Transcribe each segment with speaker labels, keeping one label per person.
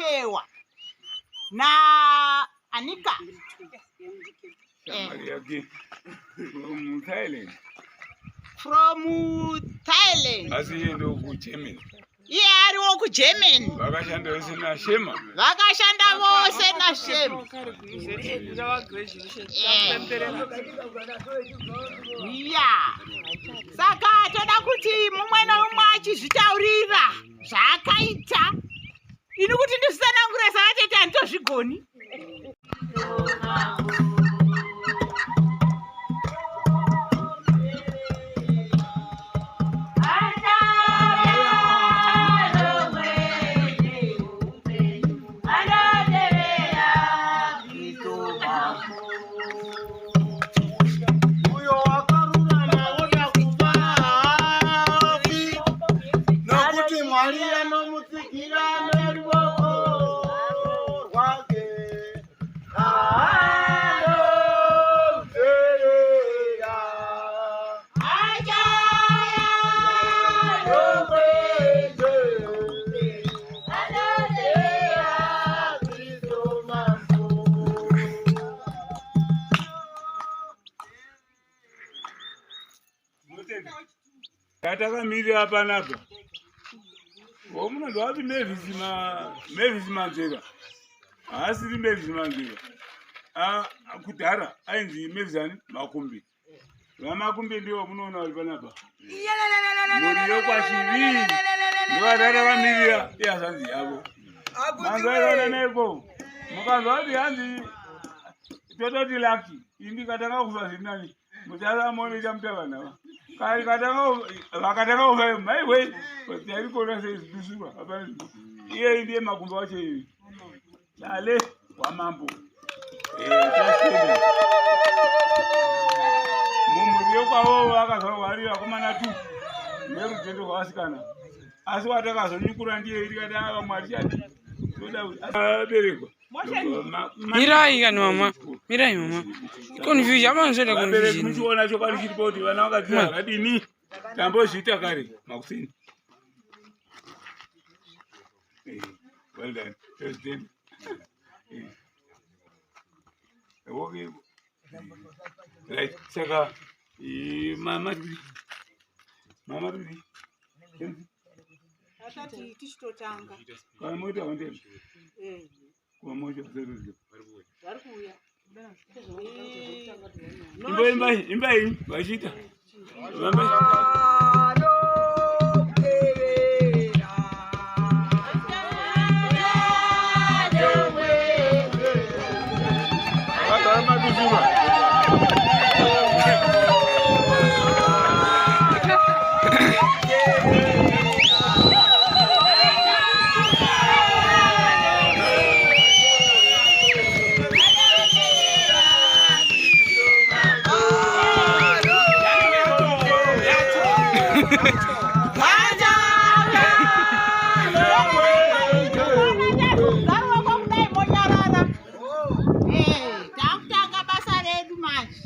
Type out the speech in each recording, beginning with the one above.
Speaker 1: akuchikepewa na Anika.
Speaker 2: Shamwari yake from Thailand.
Speaker 1: From Thailand.
Speaker 2: Asi iye ndokuGermany.
Speaker 1: Iye ariwo kuGermany.
Speaker 2: Vakashanda vese naShema.
Speaker 1: Vakashanda vose naShema. Ya. Saka toda kuti mumwe nomumwe achizvitaurira zvaakaita. Ini kuti ndizvitsanangure savatete handitozvigoni.
Speaker 3: Uyo wakarurama oda kufa haafi, nokuti Mwari anomutsigira neruoko rwake. Anomuteerera. Nomwete. Anoteera Kristu Mambo.
Speaker 2: Yatakamirira panapa. Womunonzwa kuti Mavis ma Mavis Manzvera. Haasiri Mavis Manzvera. Ah, kudhara ainzi Mavis ani Makumbi. VaMakumbi ndivo munoona vari panapa. Mhuri yokwaChivii ndovataakamirira ihazvanzi yavo. Manzwa neko. Mukanzwa kuti hanzi tototi lucky ini ndikatanga kufa zviri nani. Muchara monoita mutavana. Vakatanga kufa maiwe tairi kuona sei zvidusirwa hapana. Iye ndiye Makumbi wacho ivi. Chale wamambo. Tasenda. Mumhuri yokwavo vakazvarwa vari vakomana tu nerutendo rwavasikana. Asi watakazonyukura ndiye tikati ava Mwari chati toda kuti aberekwa.
Speaker 4: Mirai kani mama, mirai mama. Confusion, amanozoita
Speaker 2: Vabereki
Speaker 4: confusion.
Speaker 2: muchiona chokwadi chiripo kuti vana vakadzidza zvakadini tambozviita kare makuseni. Well done, President. Okay. Right, saka mama tiri mama tiri
Speaker 1: Atati tichitotanga.
Speaker 2: Kana moita wandeni kuva moita.
Speaker 1: Vari kuuya.
Speaker 2: Imbai, imbai vachiita. Vambai.
Speaker 3: Anoteerera.
Speaker 2: Vagara madusura.
Speaker 1: Garuwako kudai monyarara. Takutanga basa redu manje.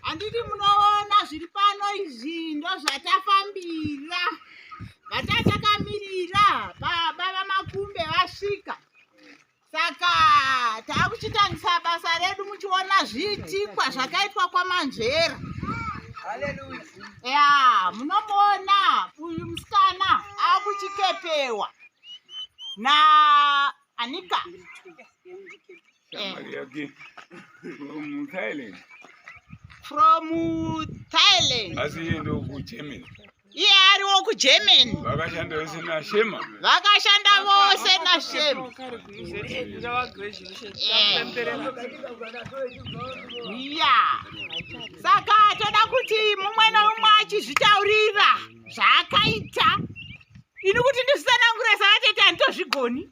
Speaker 1: Handiti munoona zviri pano izvi ndo zvatafambira. Vatatakamirira baba vaMakumbe vasvika. Saka taakuchitangisa basa redu muchiona zviitikwa zvakaitwa kwaManzvera. Ya, munomuona uyu musikana akuchikepewa na Anika.
Speaker 2: Shamwari yake from Thailand.
Speaker 1: From Thailand.
Speaker 2: Asi iye ndokuGermany.
Speaker 1: Iye ariwo kuGermany.
Speaker 2: Vakashanda vese naShema.
Speaker 1: Vakashanda vose naShema. Ya. Saka toda kuti mumwe nomumwe achizvitaurira zvaakaita. Ini kuti ndizvitsanangure savatete handitozvigoni.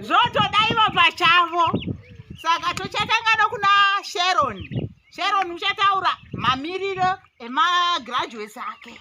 Speaker 1: Zvotoda ivo pachavo. Saka tochatanga nokuna Sharon. Sharon uchataura mamiriro emagraduates ake.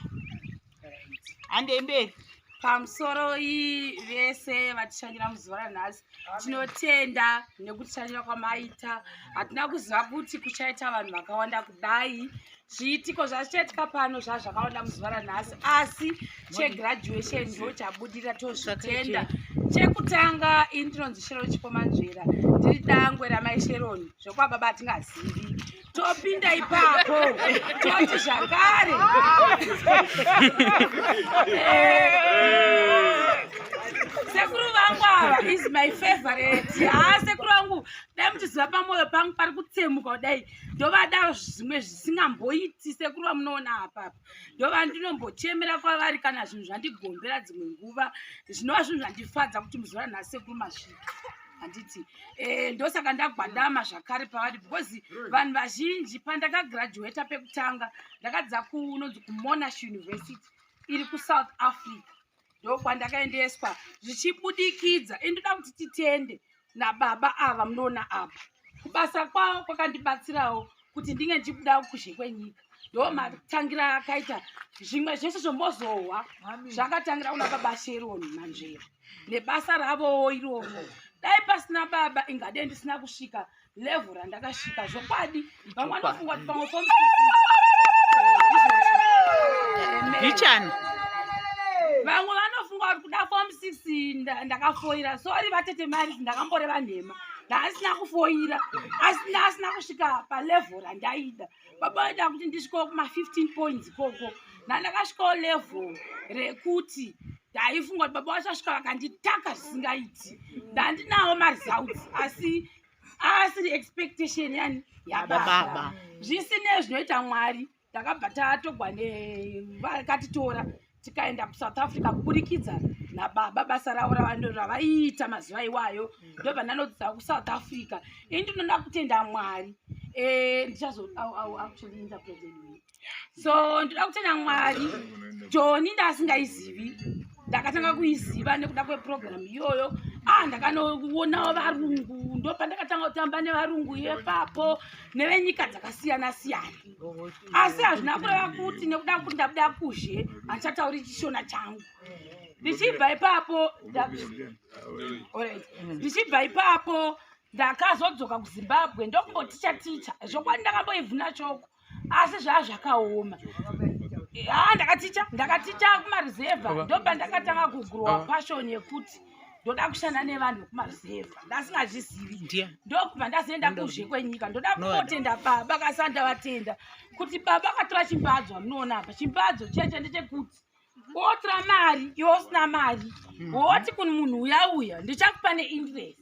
Speaker 1: Handei mberi.
Speaker 5: Pamusoroi vese vatishanyira muzuva ranhasi. Tinotenda nekutishanyira kwamaita. Hatina kuziva kuti kuchaita vanhu vakawanda kudai. Zviitiko zvazvichaitika pano zvazvakawanda muzuva ranhasi, asi chegraduation ndo chabudirira, tozvitenda. Chekutanga, ini ndinonzi Sharon Chipomanzvera, ndiri dangwe ramai Sharon, zvekwababa hatingazivi. Topinda ipapo toti zvakare sekuru vangu ava is my favorite. Haa, sekuru vangu, dai muchiziva pamwoyo pangu pari kutsemuka kudai. Ndovada zvimwe zvisingamboiti. Sekuru vamunoona apapa ndova ndinombochemera kwavari kana zvinhu zvandigombera dzimwe nguva, zvinova zvinhu zvandifadza kuti muzuva ranhasi sekuru masvika, handiti? Ndosaka ndagwadama zvakare pavari, because vanhu vazhinji pandakagraduata pekutanga ndakadza kunonzi kuMonash University iri kuSouth Africa, ndokwandakaendeswa zvichibudikidza. Indoda kuti titende nababa ava munoona apa. Kubasa kwavo kwakandibatsirawo kuti ndinge ndichibuda kuzhe kwenyika. Ndo matangira akaita zvimwe zvese zvomozohwa, zvakatangira kuna baba Sharon Manzvera nebasa ravowo iroro. Dai pasina baba, ingadei ndisina kusvika level randakasvika. Zvokwadi, vamwe vanofunga kuti pamwe form
Speaker 1: Bichana.
Speaker 5: Vamwe vanofunga kuti kuda form 6 ndakafoira. Sorry vatete mari, ndakamboreva nhema, ndaasina kufoira, asi ndaasina kusvika palevel randaida. Baba vaida kuti ndisvikewo kuma15 points ikoko, nandakasvikawo level rekuti ndaifunga kuti baba vachasvika vakanditaka zvisingaiti. Ndandinawo maresults, asi asiri expectation yani yababa.
Speaker 1: Baba.
Speaker 5: Zvisinei, zvinoita Mwari. Takabva tatogwa nevakatitora tikaenda kuSouth Africa kuburikidza nababa, basa ravo ravaiita mazuva iwayo. Ndobva ndanodzidza kuSouth Africa. Ini ndinoda kutenda Mwari. Ndichazo I'll actually interpret anyway. So ndoda kutenda Mwari. Joni ndasingaizivi, ndakatanga kuiziva nekuda kweprogram iyoyo. Ah, ndakanoonawo varungu, ndopandakatanga kutamba nevarungu ipapo nevenyika dzakasiyana siyana. Asi hazvina kureva kuti nekuda kuti ndabuda kuzhe handichatauri chiShona changu. Ndichibva ipapo Alright. Ndichibva ipapo ndakazodzoka kuZimbabwe ndokumboticha ticha. Zvokwadi ndakamboivhuna choko, asi zvaa zvakaoma. Ha, ndakaticha, ndakaticha kumaruzevha. Ndobva ndakatanga kugrowa passion yekuti ndoda kushanda nevanhu vekumaruzevha, ndasingazvizivi.
Speaker 1: Ndiani?
Speaker 5: Ndokubva ndazoenda kuzhe kwenyika. Ndoda kungotenda baba kasi ndavatenda kuti baba akatora chimbadzo amunoona apa. Chimbadzo cheche ndechekuti wotora mari iwe usina mari, woti kuni munhu uya uya ndichakupa neinterest.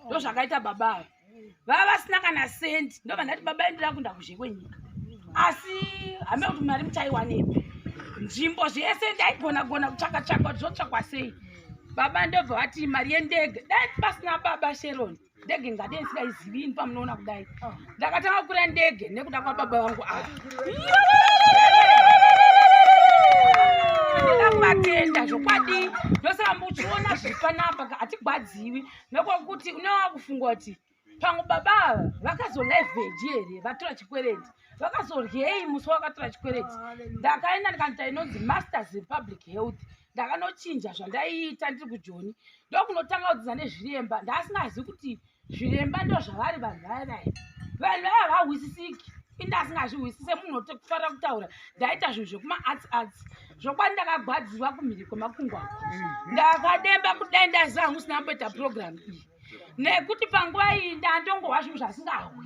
Speaker 5: Ndo zvakaita baba ava, vava vasina kana sendi. Ndobva ndati, "Baba, endera kuenda kuzhe kwenyika, asi hame kuti mari muchaiwanepi?" Nzvimbo zvese ndaigona gona kutsvaka tsvaka kuti zvotsvakwa sei. Baba ndobva vati mari yendege. Dai pasina baba Sharon, ndege ngadei ndisingaizivi ini pamunoona kudai. Ndakatanga kukwira ndege nekuda kwababa vangu ava. Ndoda kuvatenda zvokwadi. Ndosaka muchiona zviri panapa, hatigwadziwi nekwekuti unova kufunga kuti pamwe baba ava vakazoleverage here, vatora chikwereti, vakazoryei musi wakatora chikwereti. Ndakaenda ndikanoita inonzi Masters in Public Health. Ndakanochinja zvandaiita ndiri kuJoni, ndokunotanga kudzidza nezviremba. Ndaasingazivi kuti zviremba ndo zvavari vanhu vaya vaya. Vanhu vaya havahwisisiki, indasingazvihwisise. Munhu otofarira kutaura, ndaita zvinhu zvekuma-arts arts. Zvokwadi ndakagwadziwa kumhiri kwemakungwa. Ndakademba kuti dai ndaziva hangu sina kumboita program iyi, nekuti panguva iyi ndandongohwa zvinhu zvasingahwi.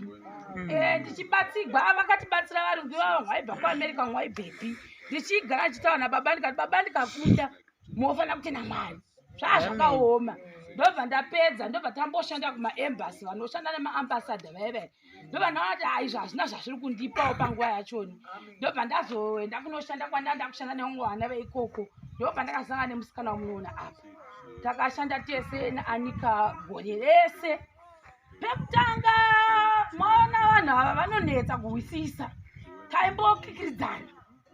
Speaker 5: Ndichibatsigwa, vakatibatsira varungu ivavo vaibva kuAmerica, mwaibhepi. Ndichigara ndichitaura nababa, ndikati, "Baba, ndikakunda munofanira kutenda Mwari." Zvaa zvakaoma. Ndobva ndapedza, ndobva tamboshanda kumaembassy, vanoshanda nemaambassador vaya vaya. Ndobva ndaona kuti hai, izvo hazvina zvazviri kundipawo panguva yachoni. Ndobva ndazoenda kunoshanda kwandanda kushanda nevamwe vana veikoko. Ndobva ndakasangana nemusikana wamunoona apa. Takashanda tese naAnika gore rese. Pekutanga maona vanhu ava vanonetsa kuhwisisa, taimbokikiridzana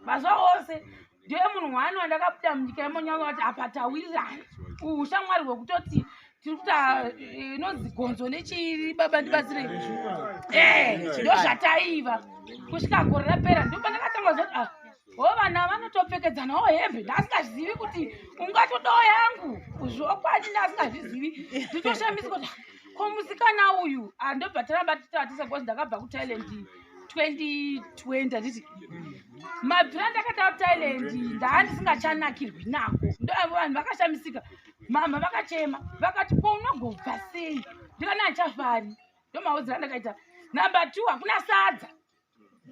Speaker 5: mazuva ose. Ndiye munhu wani wandakabuda munyika imonyanga kuti apa tawirirana, ushamwari hwekutoti tiri kuta inonzi gonzo nechiri. Baba, ndibatsirei. Ndo zvataiva kusvika gore rapera. Ndo pandakatanga zoti ah. Ho vana vanotopfekedzanawo hembe, ndasingazvizivi kuti ungatodawo yangu zvokwadi, ndasingazvizivi. Nditoshamisika kuti ko musikana uyu andobva taramba titatisa because ndakabva kuThailand 2020 handiti mabvira ndakataura kuThailand ndaandisingachanakirwi nako. Ndo vanhu vakashamisika, mama vakachema vakati ko unogobva sei? Ndikana handichafari. Ndomaudzira ndakaita. Number 2, hakuna sadza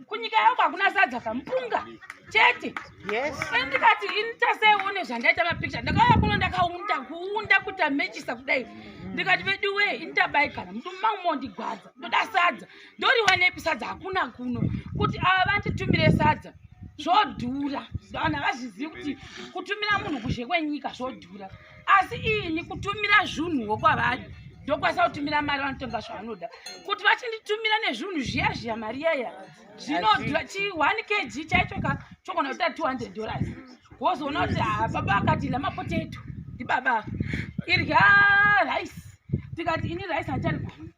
Speaker 5: kunyika yako, hakuna sadza kamupunga chete.
Speaker 1: Yes.
Speaker 5: Ndikati initaseione zvandaita mapicture, ndakauya kuno ndakaunda kuunda kuita mechisa kudai. Ndikati veduwe, initabaikana mudumbu mangu mondigwadza, ndoda sadza, ndoriwanepi sadza? Hakuna kuno. Kuti ava vanditumire sadza zvodhura. Vanhu havazvizivi kuti kutumira munhu kuzhe kwenyika zvodhura, asi ini kutumira zvinhuwo kwavari ndokwanisa kutumira mari, vanotenga zvavanoda. Kuti vachinditumira nezvinhu zviya zviya, mari iyaya zvinodhura. Chi 1 kg chaicho ka chogona kuita $200. Wozoona kuti ha, baba akati irya mapotato, ndibaba irya rice. Tikati ini rice handicharigoni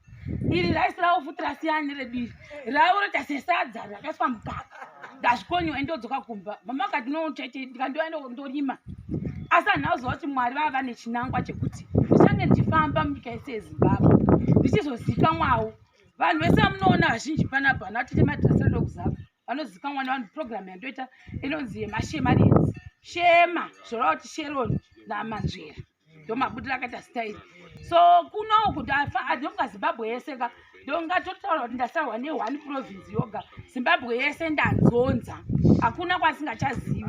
Speaker 5: iri, rice ravo futi rasiyana neredu iri, ravo roita sesadza rakaiswa mukaka. Ndazvikoniwa, indodzoka kumba. Mama akati no chete, ndikandoya ndorima. Asi handina kuziva kuti Mwari vava vane chinangwa chekuti ndichange ndichifamba munyika yese yeZimbabwe ndichizozikamwawo. Vanhu vese vamunoona vazhinji panapa, vana vatete madhirasira ndokuzava vanozikamwa nevanhu. Program yandoita inonzi yemaShemarians, Shema zvoreva kuti Sharon naManzvera, ndomabudiro akaita style. So kunoku ndonga Zimbabwe yese ka, ndongatotaura kuti ndasarwa neone province yoga. Zimbabwe yese ndanzonza, hakuna kwasingachazivi.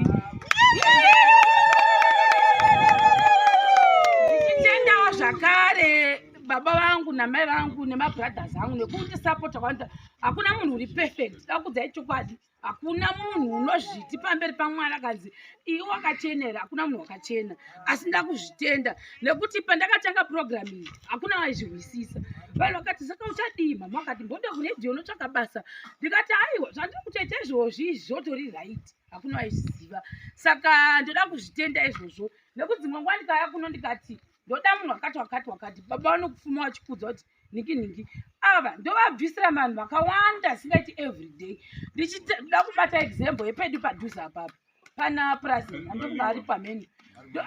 Speaker 5: Ndichitendawo zvakare baba vangu namai vangu nemabrothers angu nekundisapota kwanoita. Hakuna munhu uri perfect, dakudzai chokwadi. Hakuna munhu unozviti pamberi paMwari akanzi iwe wakachenera, hakuna munhu wakachena. Asi ndakuzvitenda nekuti pandakatanga program iyi hakuna vaizvihwisisa. Vanhu vakati saka uchadii? Mama vakati mbode kuredhiyo unotsvaka basa. Ndikati aiwa, zvandiri kutoita izvozvi izvi zvotori right. Hakuna vaizviziva, saka ndoda kuzvitenda izvozvo nekuti dzimwe nguva ndikauya kuno ndikati ndoda munhu wakati wakati wakati, baba vanokufuma vachikudza kuti nhingi nhingi ava ndovabvisira vanhu vakawanda singaiti everyday. Ndichida kubata example yepedu padhuze apapo pana president andokunga ari pamene,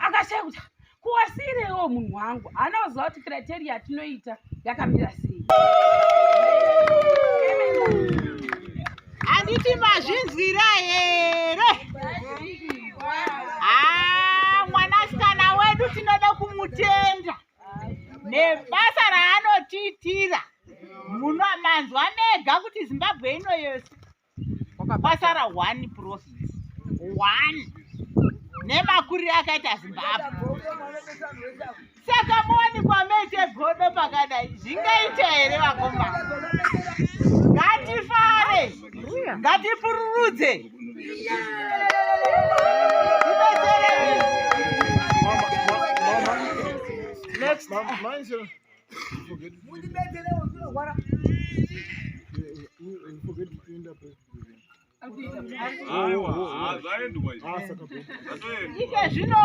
Speaker 5: akashaya kuti kuwasiirewo munhu wangu, haana kuziva kuti criteria yatinoita yakamira sei.
Speaker 1: Handiti mazvinzwira here? Ah, mwanasikana wedu tinoda kumutenda nebasa raanotiitira. Muno manzwa mega kuti Zimbabwe ino yose kwasara one province one nemakuriro akaita Zimbabwe. Saka muwanikwa mese godo pakadai zvingaita here vakomana? Ngatifare, ngatipururudze, tibetserei.
Speaker 3: Next. Mine, sir. Forget. Forget to end up.
Speaker 2: Aiwa, zvaendwa izvi.
Speaker 3: Ah, saka.
Speaker 2: Zvatoendwa.
Speaker 1: Ike zvino.